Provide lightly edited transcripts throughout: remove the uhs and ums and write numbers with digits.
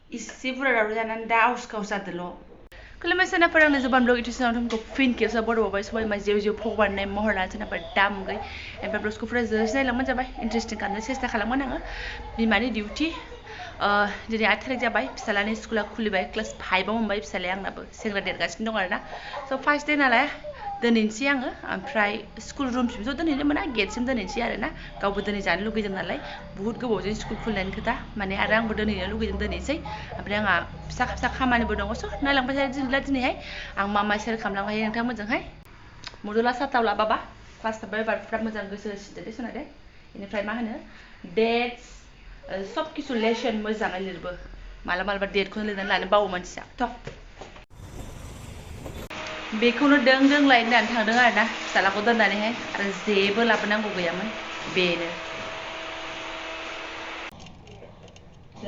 इसे बुरजा दावराव जानानै दा आवस खावस जादोल'। खुलुमबाय सोनाफोर आंनो जबानब्लग इउटिउब तुमको फिन खेबसे बर'बावबाय सबाय मा जेव जेव फगबारनाय महर लाना सोनाफोर दामगै ओमफ्राय ब्लग्सखौफोरा जोंसो नायलांबानो जाबाय इन्टारेस्टिं खालामनो सेस्था खालामगोन आङो बिमानि डिउटि दिनै 8 थारिख जाबाय फिसालानि स्कुला खुलिबाय क्लास 5आव मोनबाय फिसालाया आंनाबो सेंग्रा देरगासिनो दं आरोना स' फार्स्ट दे नालाय दोनैनोसै आङो ओमफ्राय स्कुल रुमसिमथ' दोनहैनो मोना गेटसिम दोनहैनोसै आरोना गावबो दोनहैजानो लुगैदों नालाय बुहुत गोबावजों स्कुल खुलिनायनि खोथा माने आरो आंबो दोनहैनो लुगैदों दोनहैनोसै ओमफ्राय आंहा फिसा फिसा खामानिबो दङ स' नायलांबाय थादो दिनैहाय आं मा मा सेयार खालामलांनो हायो नोंथांमोनजोंहाय मदुला साताव लाबाबा क्लास थाबाय एबार मोजां गोसो होसिनदो दे सोना दे बेनिफ्राय मा होनो डेट्स सब किसु लेसन मोजाङै लिरबो मालाबा डेटखौनो लिरनानै लानो बावो मानसिया थ' बेखौनो दों लायनो होननानै थांदों आरोना फिसालाखौ दोननानैहाय आरो जेबो लाबोनांगौ गैयामोन बेनो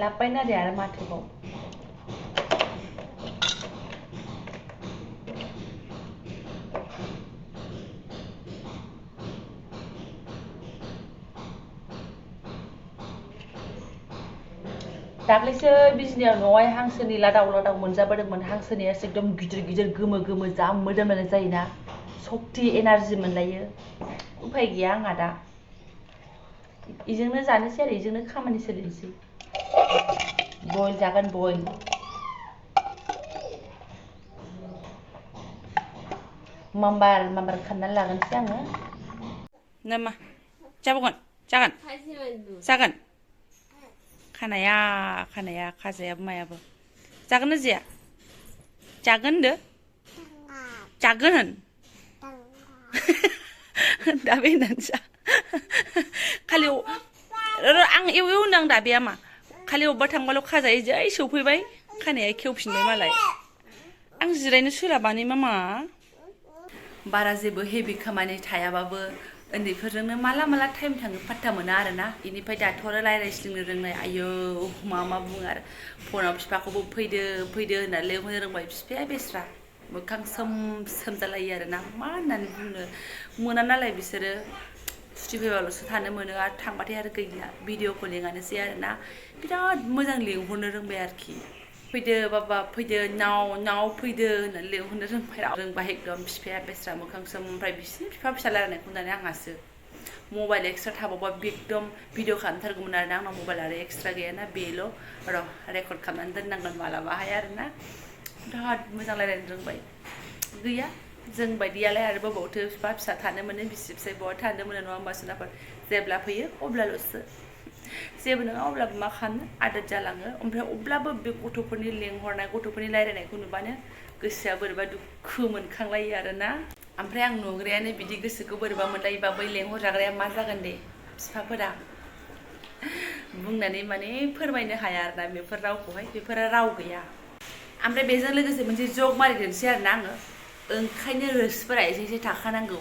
लाबोबायना दे आरो माथोबाव दाख्लैसो बिजनियाव न'आवहाय हांसोनि लादाव मोनजाबोदोंमोन हांसोनिया एकदम गिदिर गिदिर गोमो गोमो जा मोदोमलायनाय जायोना सक्ति एनार्जि मोनलायो उफाय गैया आंहा दा इजोंनो जानोसै आरो इजोंनो खामानि सोलिनोसै बयल जागोन बयल माम्बार खाननानै लागोनसै आङो नामा जागोन खानाया खाजायाबो मायाबो जागोन ना जाया जागोन होनदो जागोन होन दा बे होननानै जा खालि आं एव होनदों दा बे मा खालि अबेबा थांबाल' खाजायो जै सौफैबाय खानाया खेवफिनबाय मालाय आं जिरायनो सोलाबानि मामा बारा जेबो हेभि खामानि थायाबाबो उन्दैफोरजोंनो माला टाइम थाङो पात्ता मोना आरोना इनिफ्राय दाथ' आरो रायज्लायस्लिंनो रोंनाय आयौ मा बुङो आरो फनाव बिफाखौबो फैदो होनना लेंहरनो रोंबाय बिफाया बेस्रा मोखां सोम जालायो आरोना मा होननानै बुंनो मोना नालाय बिसोरो सुथि फैबाल'सो थानो मोनो आरो थांबाथाय आरो गैला भिडिअ कलिंआनोसै आरोना बिराद मोजां लेंहरनो रोंबाय आरोखि फैदो बाबा फैदो नाव फैदो होननानै लेंहरनो रोंबाय एकदम बिफाया बेस्रा मोखां सोम ओमफ्राय बिसिनि बिफा फिसा रायलायनायखौ नुनानै आंहासो मबाइल एक्सट्रा थाबावबा एकदम भिडिअ खालामथारगौमोन आरोना आंनाव मबाइल आरो एक्सट्रा गैयाना बेल' र' रेकर्ड खालामनानै दोननांगोन मालाबाहाय आरोना बिराद मोजां रायलायनो रोंबाय गैया जों बायदियालाय आरो बबावथो बिफा फिसा थानो मोनो बिसि फिसाय बहा थानो मोनो नङा होमबा सोनाफोर जेब्ला फैयो अब्लाल'सो जेबो नङा अब्लाबो मा खालामनो आदत जालाङो ओमफ्राय अब्लाबो बे गथ'फोरनि लेंहरनाय गथ'फोरनि रायलायनायखौ नुबानो गोसोआ बोरैबा दुखु मोनखांलायो आरोना ओमफ्राय आं नुग्रायानो बिदि गोसोखौ बोरैबा मोनलायोबा बै लेंहरजाग्राया मा जागोन दे बिफाफोरा बुंनानै माने फोरमायनो हाया आरोना बेफोर रावखौहाय बेफोर राव गैया ओमफ्राय बेजों लोगोसे मोनसे जग मारिदेरनोसै आरोना आङो ओंखायनो रोसिफोरा एसे थाखानांगौ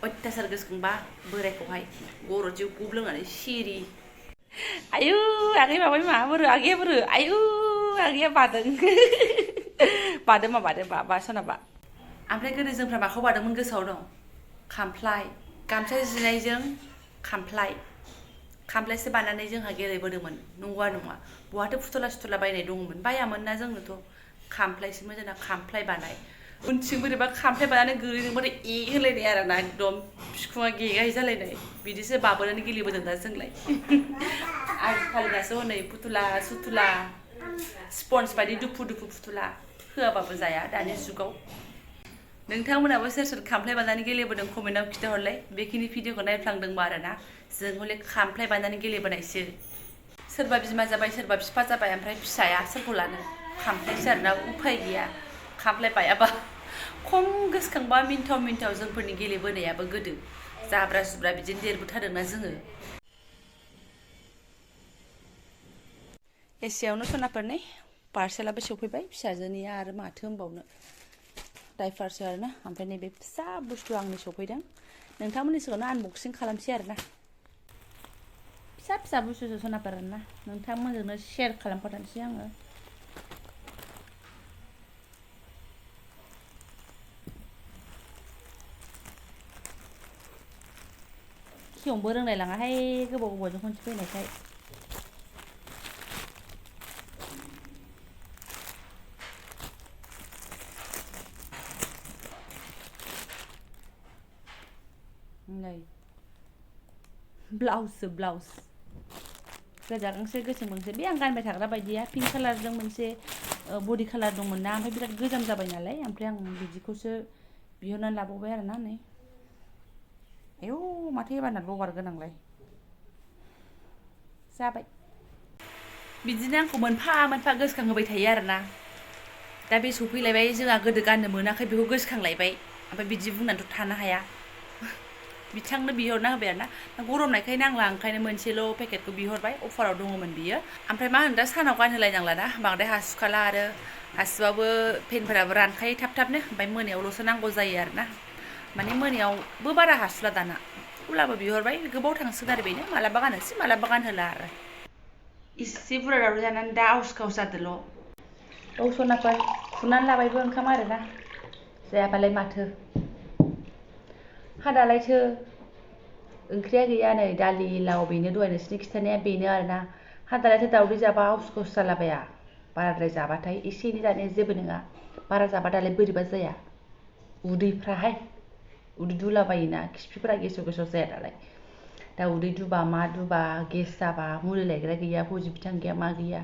अत्याचार गोसोखांबा बोरायखौहाय गरदजों गब लोंनानै सिरि आयु आगै माबाय मा बोरो आगैया बोरो आयु आगैया बादों बादों सनाबा ओमफ्राय गोदो जोंफ्रा माखौ बादोंमोन गोसोआव दं खामफ्लाय गामसा जिनायजों खामफ्लायसो बानानै जोंहा गेलेबोदोंमोन नंगौआ नङा बहाथो फुथुला बायनाय दङमोन बायामोन ना जोंनोथ' खामफ्लायसोमोन जोंना खामफ्लाय बानाय उनथिं बोरैबा खामफ्लाय बानानै गोलैदोंबाथाय होलायनाय आरोना एकदम बिखुङा गेगाय जालायनाय बिदिसो बाबोनानै गेलेबोदों दा जोंलाय आजिखालिनासो हनै फुथुला सुथुला स्पन्ज बायदि दुफु फुथुला होआबाबो जाया दानि जुगाव नोंथांमोनाबो सोर खामफ्लाय बानानै गेलेबोदों कमेन्टआव खिथाहरलाय बेखिनि भिडिअखौ नायफ्लांदोंबा आरोना जों हले खामफ्लाय बानानै गेलेबोनायसो सोरबा बिमा जाबाय सोरबा बिफा जाबाय ओमफ्राय फिसाया सोरखौ लानो खामफ्लायसो आरोना उफाय गैया खामफ्लाय बायाबा खम गोसोखांबा मिन्थाव जोंफोरनि गेलेबोनायाबो गोदो जाब्रा जुब्रा बिदिनो देरबोथारदोंना जोङो एसेयावनो सनाफोरनि पार्सेलाबो सफैबाय फिसाजोनिया आरो माथो होनबावनो डाइपारसो आरोना ओमफ्राय नैबे फिसा बुस्थु आंनि सफैदों नोंथांमोननि सिगाङावनो आनबक्सिं खालामसै आरोना फिसा बुस्थुसो सनाफोर आरोना नोंथांमोनजोंनो शेयार खालामफानोसै आङो खेवनोबो रोंलाय लाङाहाय गोबावजों खनसे फैनायखाय ब्लाउस गोजा गांसे गोसोम गांसे बे आं गानबाय थाग्रा बायदिया पिंक कालारजों मोनसे बडि कालार दंमोन ना ओमफ्राय बिराद गोजाम जाबाय नालाय ओमफ्राय आं बिदिखौसो बिहरनानै लाबावबाय आरोना नै आयौ माथो एबारना लबार गोनांलाय जाबाय बिदिनो आंखौ मोनफा मोनफा गोसोखांहोबाय थायो आरोना दा बे सफैलायबाय जोंहा गोदो गाननो मोनाखै बेखौ गोसोखांलायबाय ओमफ्राय बिदि बुंनानैथ' थानो हाया बिथांनो बिहरना होबाय आरोना गरमनायखाय नांला ओंखायनो मोनसेल' पेकेटखौ बिहरबाय अफाराव दङमोन बियो ओमफ्राय मा होनो दा सानाव गानहोलायनांलाना बांद्राय हासुखाला आरो हासुबाबो फेनफोराबो रानखायो थाब थाबनो ओमफ्राय मोनायावल'सो नांगौ जायो आरोना माने मोनायावबो बारा हासुला दाना अब्लाबो बिहरबाय गोबाव थांसिगोन आरो बेनो मालाबा गाननोसै मालाबा गानहोला आरो इसे बुरजा दावदै जानानै दा आवस खावस जादोल' औ सनाफोर खुरनानै लाबायबो ओंखाम आरोना जायाबालाय माथो हा दालायथो ओंख्रिया गैया नै दालि लाव बेनो दहाय नोंसिनि खिथानाया बेनो आरोना हा दालायथो दावदै जाबा आवस खावस जालाबाया बाराद्राय जाबाथाय एसे एनै जानाया जेबो नङा बारा जाबा दालाय बोरैबा जाया उदैफ्राहाय उदै दुलाबायोना खिफिफोरा गेसाव गेसाव जाया दालाय दा उदै दुबा मा दुबा गेस जाबा मुलि लायग्रा गैया बजि बिथां गैया मा गैया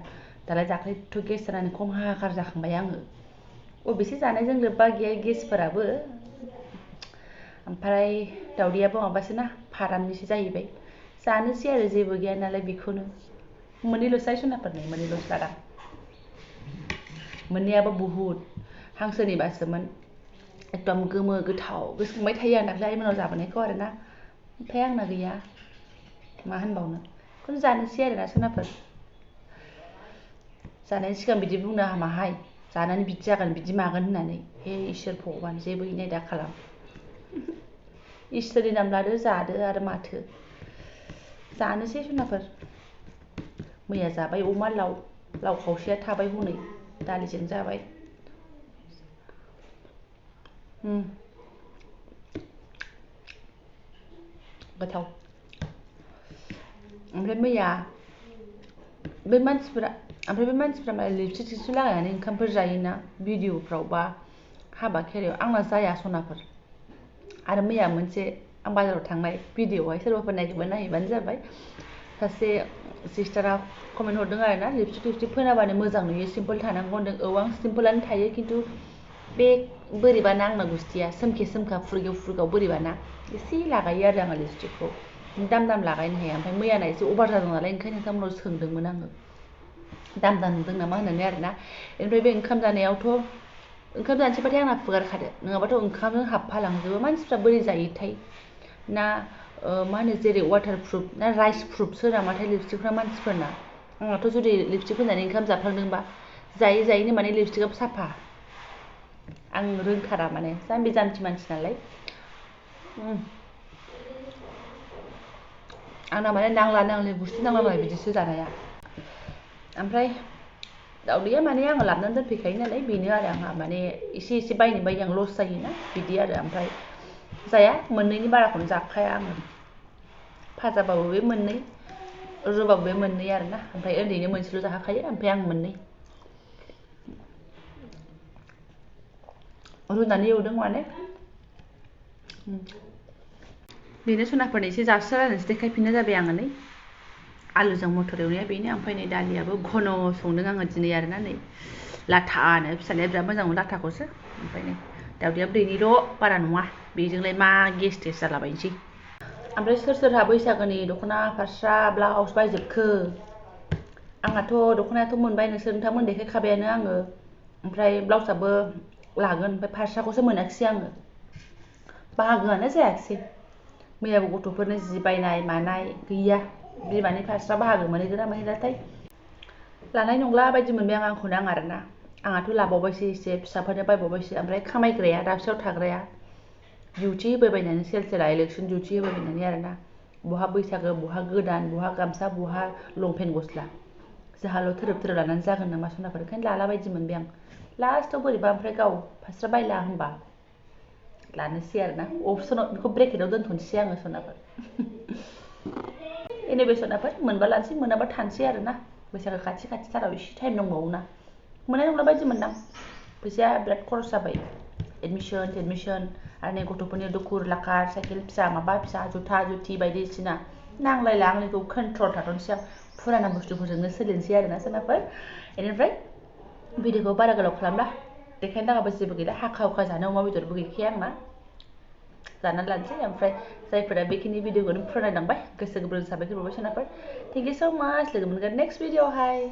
दालाय दाख्लैथ' गेस जानानै खम हाहाकार जाखांबाय आङो अबेसे जानायजों लोब्बा गैया गेसफोराबो ओमफ्राय दावदैयाबो माबासोना फारामनिसो जाहैबाय जानोसै आरो जेबो गैया नालाय बेखौनो मोननैल'सो सनाफोर नै मोननैल'सो लादां मोननैयाबो बुहुद हांसोनि बासोमोन एकदम गोमो गोथाव गोसोखांबाय थायो आं दाख्लै आइमोनाव जाबोनायखौ आरोना ओमफ्राय आंना गैया मा होनबावनो बेखौनो जानोसै आरोना सनाफोर जानायनि सिगां बिदि बुंनो हामाहाय जानानै बिदि जागोन बिदि मागोन होननानै हे इसोर भगबान जेबो इनाय दा खालाम इसोरनि नाम लादो जादो आरो माथो जानोसै सनाफोर मैया जाबाय अमा लाव खावसेया थाबाय हनै दालिजों जाबाय गोथाव ओमफ्राय मैया बे मानसिफोरा मालाय लिपस्टिक टिपस्टिक लागायनानै ओंखामफोर जायोना भिडिअफ्राव बा हाबा खेरायाव आंना जाया सनाफोर आरो मैया मोनसे आं बाजाराव थांनाय भिडिअआवहाय सोरबाफोर नायहैबानो जाबाय सासे सिस्टारा कमेन्ट हरदों आरोना लिपस्टिक टिपस्टिक फोनाबानो मोजां नुयो सिम्पोल थानांगौ होनदों औ आं सिम्पोलानो थायो खिन्थु बे बोरैबाना आंना गुस्थिया सोमखे सोमखा फुरगेव फुरगाव बोरैबाना एसे लागायो आरो आङो लिपस्टिकखौ दाम लागायनो हाया ओमफ्राय मैयाना एसे अभार जादों नालाय ओंखायनो नोंथांमोनाव सोंदोंमोन आङो दाम नुदों नामा होननानै आरोना ओमफ्राय बे ओंखाम जानोसैबाथाय आंना फुगारखादो नङाबाथ' ओंखामजों हाबफालांजोबो मानसिफ्रा बोरै जायोथाय ना मा होनो जेरै वाटार प्रुफ ना राइस प्रुफसो नामाथाय लिपस्टिकफ्रा मानसिफोरना आंनाथ' जुदि लिपस्टिक फोननानै ओंखाम जाफ्लांदोंबा जायै जायैनो माने लिपस्टिकआबो साफा आं रोंथारा माने जाम्बि जाम्बि मानसि नालाय आंना माने नांला नांलि बुस्थु नांलाबाय बिदिसो जानाया ओमफ्राय दावदैया माने आङो लाबोनानै दोनफैखायो नालाय बेनो आरो आंहा माने एसे एसे बायनो बायो आं लस जायोना बिदि आरो ओमफ्राय जाया मोननैनि बाराखौनो जाखाया आङो फाजाबाबो बे मोननै रुबाबो बे मोननै आरोना ओमफ्राय उन्दैनो मोनसेल' जाहोखायो ओमफ्राय आं मोननै रुनानै एवदों माने बेनो सनाफोरनो एसे जासिलायनानैसो देखायफिननाय जाबाय आङो नै आलुजों मटर एवनाया बेनो ओमफ्राय नै दालियाबो घन' संदों आङो दिनै आरोना नै लाथानो फिसालाया बिराद मोजां मोनो लाथाखौसो ओमफ्राय नै दावदैयाबो दैनिल' बारा नङा बेजोंलाय मा गेस टेस्ट जालाबायनोसै ओमफ्राय सोर सोरहा बैसागोनि दख'ना फास्रा ब्लाउस बायजोबखो आंहाथ' दख'नायाथ' मोनबाय नोंथांमोन देखायखाबायानो आङो ओमफ्राय ब्लाउसआबो लागोन ओमफ्राय फास्राखौसो मोनाखिसै आङो बाहागोआनो जायाखिसै मैयाबो गथ'फोरनो जि बायनाय मानाय गैया बिमानि फास्रा बाहागो मोनहैगोन ना मोनहैलाथाय लानाय नंला बायदि मोनबाय आंखौनो आं आरोना आंहाथ' लाबावबायसो एसे फिसाफोरनो बायबावबायसो ओमफ्राय खामायग्राया दाबसेयाव थाग्राया डिउटि होबायबायनानै सेल इलेक्सन डिउटि होबायबायनानै आरोना बहा बैसागो बहा गोदान बहा गामसा बहा लंपेन्ट गस्ला जोंहाल' थोरोब थोरोब लानानै जागोन नामा सनाफोर ओंखायनो लाला बायदि मोनबाय आं लास्टआव बोरैबा ओमफ्राय गाव फास्रा बायला होनबा लानोसै आरोना अपसनाव बेखौ ब्रेकेटाव दोनथ'नोसै आङो सनाफोर एनिवे सनाफोर मोनबा लानोसै मोनाबा थानोसै आरोना बैसागो खाथि खाथिथाराव एसे टाइम दंबावोना मोननाय नंला बायदि मोनदां फैसाया बिराद खरस जाबाय एडमिसन आरो नै गथ'फोरनि दुखुर लाखार साइकेल फिसा माबा फिसा जुथा जुथि बायदिसिना नांलायला आंनिखौ कन्ट्रल थाथ'नोसै आं फुराना बुस्थुफोरजोंनो सोलिनोसै आरोना सोनाफोर बेनिफ्राय भिडिअखौ बारा गोलाव खालामला देखायनो थाखायबो जेबो गैला हाखा हुखा जानो अमा बेदरबो गैखाया आंना जानानै लानोसै ओमफ्राय जायफोरा बेखिनि भिडिअखौनो फरायलांबाय गोसो गोरबोजों साबायखर बावबाय सोनाफोर थेंक इउ स' माच लोगो मोनगोन नेक्स्ट भिडिअआवहाय